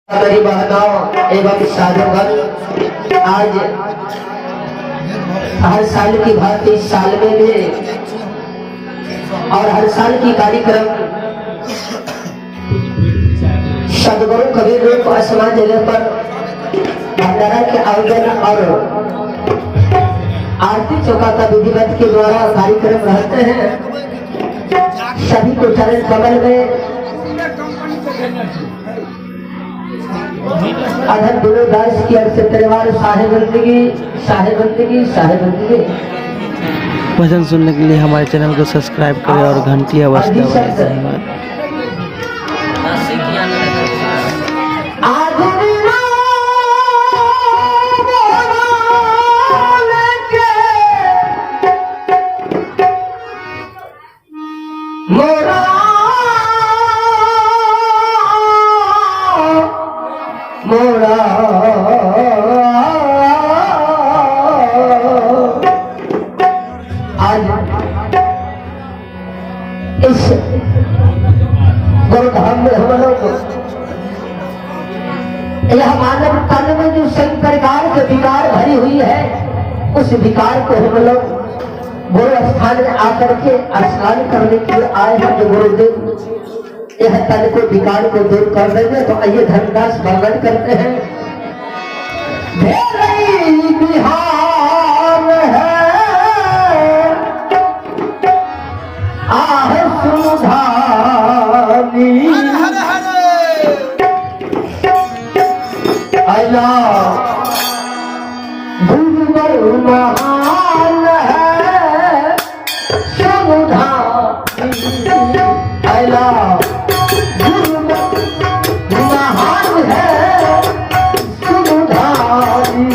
मेरी बहनों एवं साधुगण, आज हर साल की भांति इस साल में भी और हर साल की कार्यक्रम सदगुरु कबीर रूप आसमान जगह पर भंडारा के आयोजन और आरती चौका का विधिवत के द्वारा कार्यक्रम रहते हैं। सभी को चरण कमल में अधर दुनो दास की ओर से परिवार साहेबंदगी साहेबंदगी साहेबंदगी। भजन सुनने के लिए हमारे चैनल को सब्सक्राइब करें और घंटी अवश्य दबाएं। धन्यवाद। मोरा मोरा आज इस गुरुधाम में हम लोग यह मानव तन में जो संग प्रकार के विकार भरी हुई है, उस विकार को हम लोग गुरु स्थान में आकर के स्नान करने के लिए आए हैं। जो गुरुदेव यह तन को विकार को दूर कर देंगे। तो आइए धर्मदास वर्णन करते हैं। बिहार है आह सुधानी अल्लाह गुरुवर महान है सुधानी अल्लाह गुरुवर महान है सुधानी।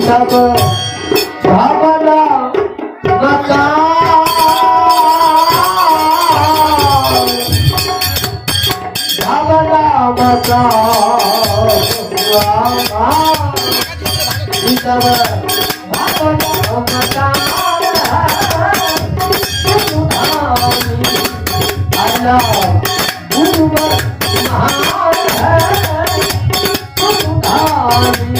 सब भावना मकान भावना मकान सब भावना मकान अल्लाह गुरु महान। महान है गुरुधारी।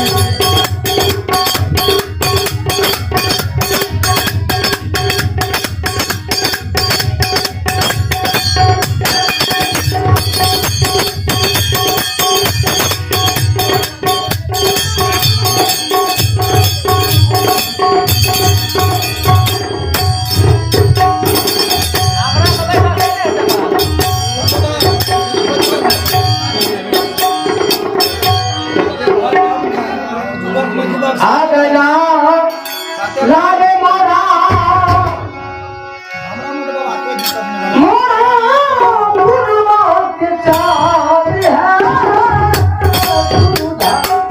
आगना लागे मोरा मोरा गुरुमुख चार है गुरुधारी।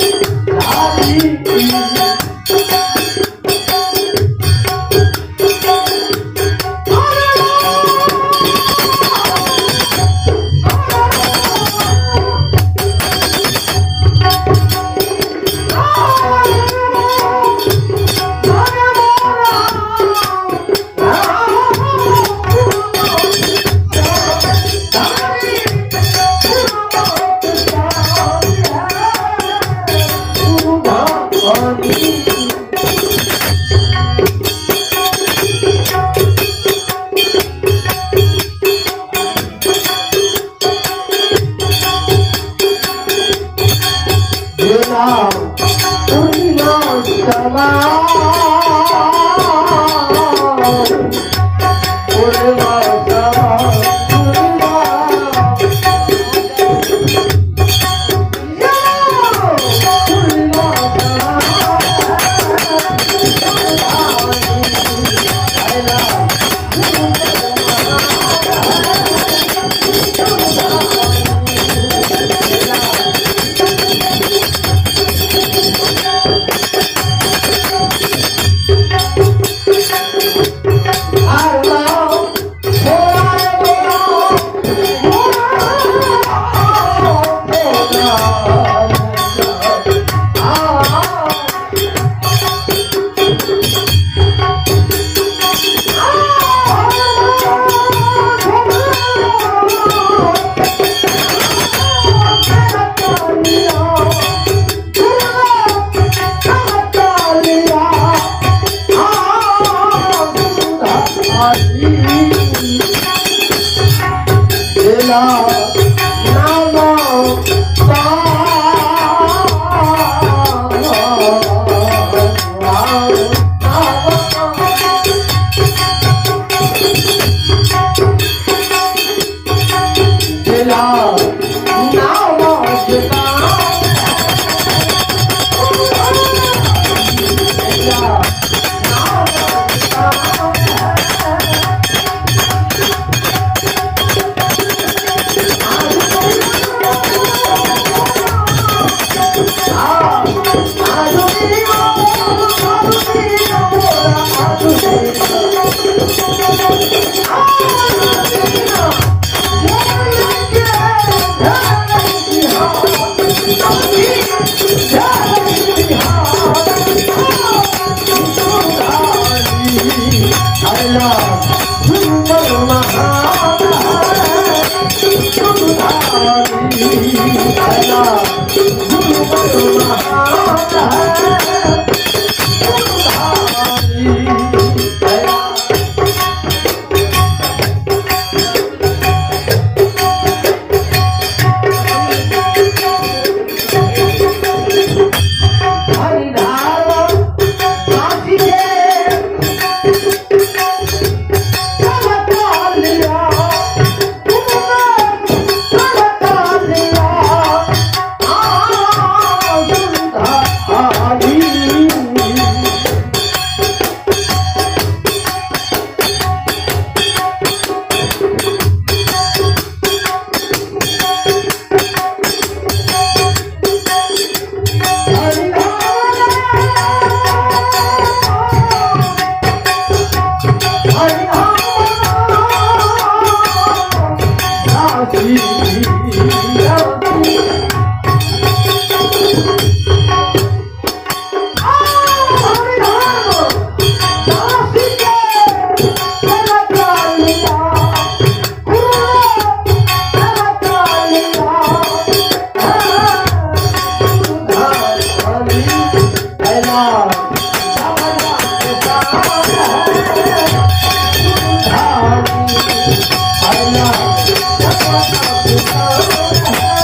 हो।